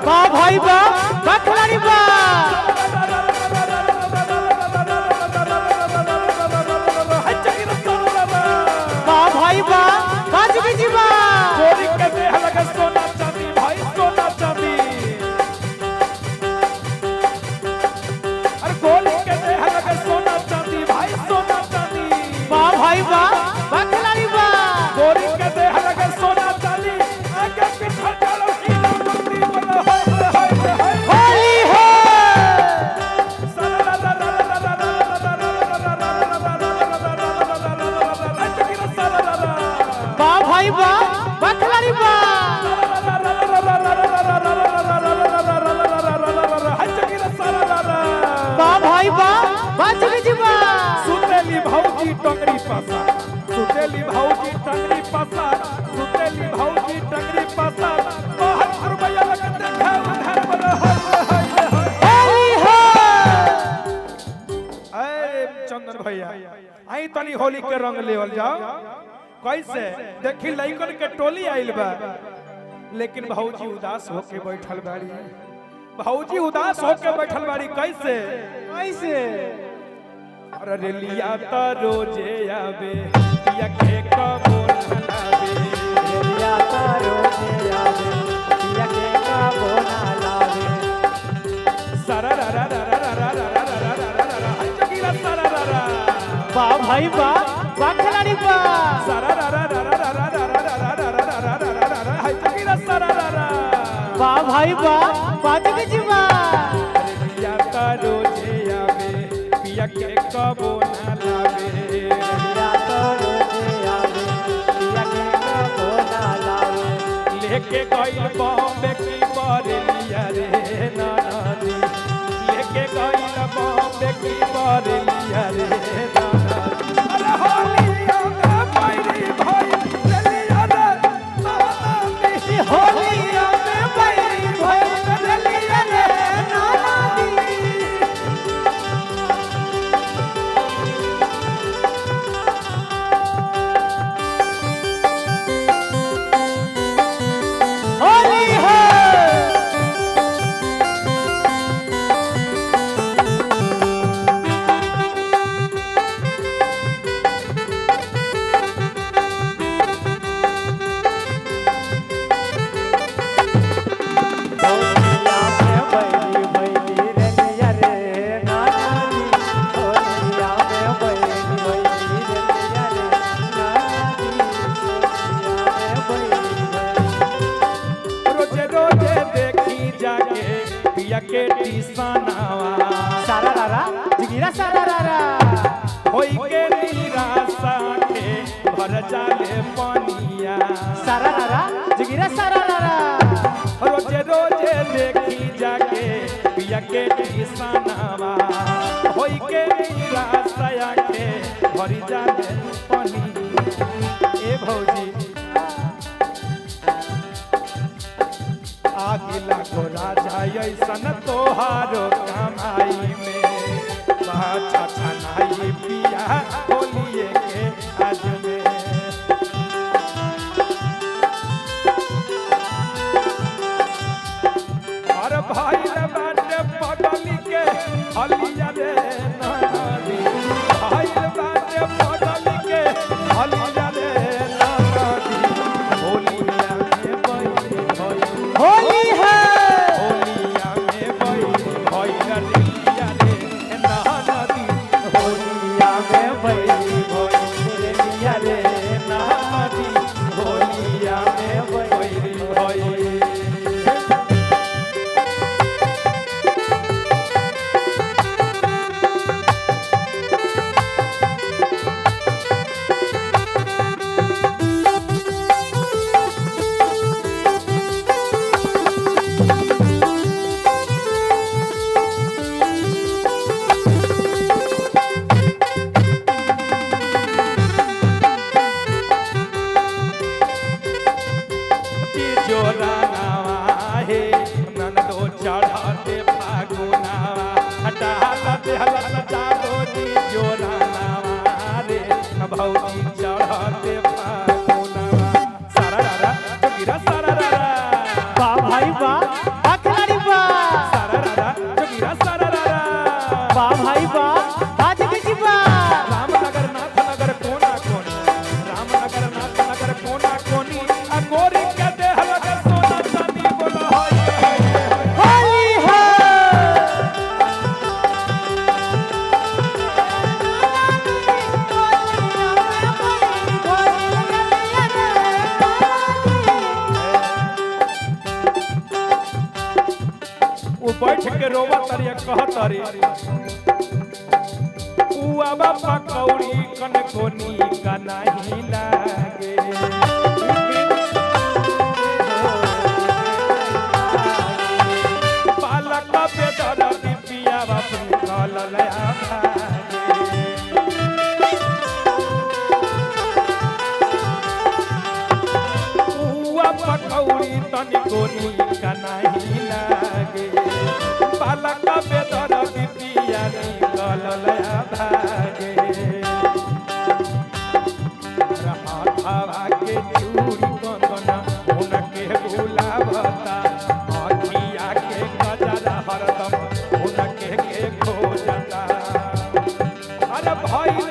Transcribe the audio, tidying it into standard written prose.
वाह भाई वाह, वाह खिलाड़ी वाह। वाह भाई वाह, वाह जोगी जी वाह। गोरी के देह लगे सोना चांदी भाई, सोना चांदी। अरे गोरी के देह लगे सोना चांदी भाई, सोना चांदी। वाह भाई वाह, वाह खिलाड़ी वाह। गोरी के देह लगे सोना चांदी, आगे पीछे चलो हीरा मोती, बोलो हाय हाय हाय। होली हो। वाह भाई वाह, वाह खिलाड़ी वाह। वाह भाई वाह, वाह जोगी जी वाह। सुतेली भौजी टंगरी पासा, सुतेली भौजी टंगरी पासा, सुतेली भौजी टंगरी पासा, बाहर रुपया लगे देखा उधर, बोलो हाय हाय हाय। होली हो। अरे चंदन भैया, आई तनी होली के रंग लेवल जाओ। कैसे देखी लइकन के टोली आइल बा, लेकिन भौजी उदास होके बैठल बाड़ी। भौजी उदास होके बैठल बाड़ी। कैसे? कैसे? अरे रेलिया त रोजे आवे, पिया के कबो ना लावे। रेलिया त रोजे आवे, पिया के कबो ना लावे। सारा रा रा रा रा रा रा रा रा रा रा रा रा, हाय जोगीरा सारा रा रा। वाह भाई वाह, वाह खिलाड़ी वाह। सारा रा रा रा रा रा रा रा रा रा रा रा रा रा रा रा रा, हाय जोगीरा सारा रा रा। वाह भाई वाह, वाह जोगी जी वाह। रेलिया त रोजे आवे, पिया के कबो ना लावे। रेलिया त रोजे आवे, पिया के कबो ना लावे। लेके गइल बॉम्बे की बरेलिया रे नानाजी, लेके गइल बॉम्बे की बरेलिया रे नानाजी। अरे होलिया में बैरी भइल रेलिया रे नानाजी, होलिया में बैरी भइल रेलिया रे नानाजी। होली हो। होलिया में बैरी भइली रेलिया रे नानाजी, होलिया में बैरी भइली रेलिया रे नानाजी, होलिया में बैरी भइली। रोजे रोजे देखी जाके पिया के टीसनावा, सारा रा रा जिगिरा सारा रा रा। होई के निराशा के भर जाले पनिया। सारा रा रा जिगिरा सारा रा रा। रोजे रोजे देखी जाके पिया के टीसनावा, होई के निराशा के भर जाले पनिया। ए भौजी, आग लागो राजा ऐसन तोहारो कमाई में, बाछा छनाई पिया होलिए के आज में। अरे भाई रे बाटे पगली के हलिया रे नानाजी, भाई रे बाटे पगली के हलिया रे नानाजी, होलिया में बैरी भइल, होली है। होलिया में बैरी भइल रेलिया रे नानाजी, होलिया में बैरी भौजी चढ़ते फागुनवा। सारा रारा जोगिरा सारा रारा। वाह भाई वाह, वाह खिलाड़ी वाह। सारा रारा जोगिरा सारा रारा। वाह भाई वाह, वाह जगदीश वाह। रामनगर नाथनगर कोना कोनी, रामनगर नाथनगर कोना कोनी, आ गोरी के देह लगे सोना चांदी। बोला हाय हाय हाय। होली है। वो बैठ के रोवा तरी कह तरी उआ बापा कौड़ी कन कोनी का नाही लागे। पालक पे दर्द पिया बाप निकल लया भागे। उआ पकौड़ी तनिको नीक नाही लागे, पालक बेदर पिया निकल लया भागे। हाथावा के चूड़ी कंगना उनके बुलावता, अखिया के गजरा हरदम उनके के खोजता। अरे भइल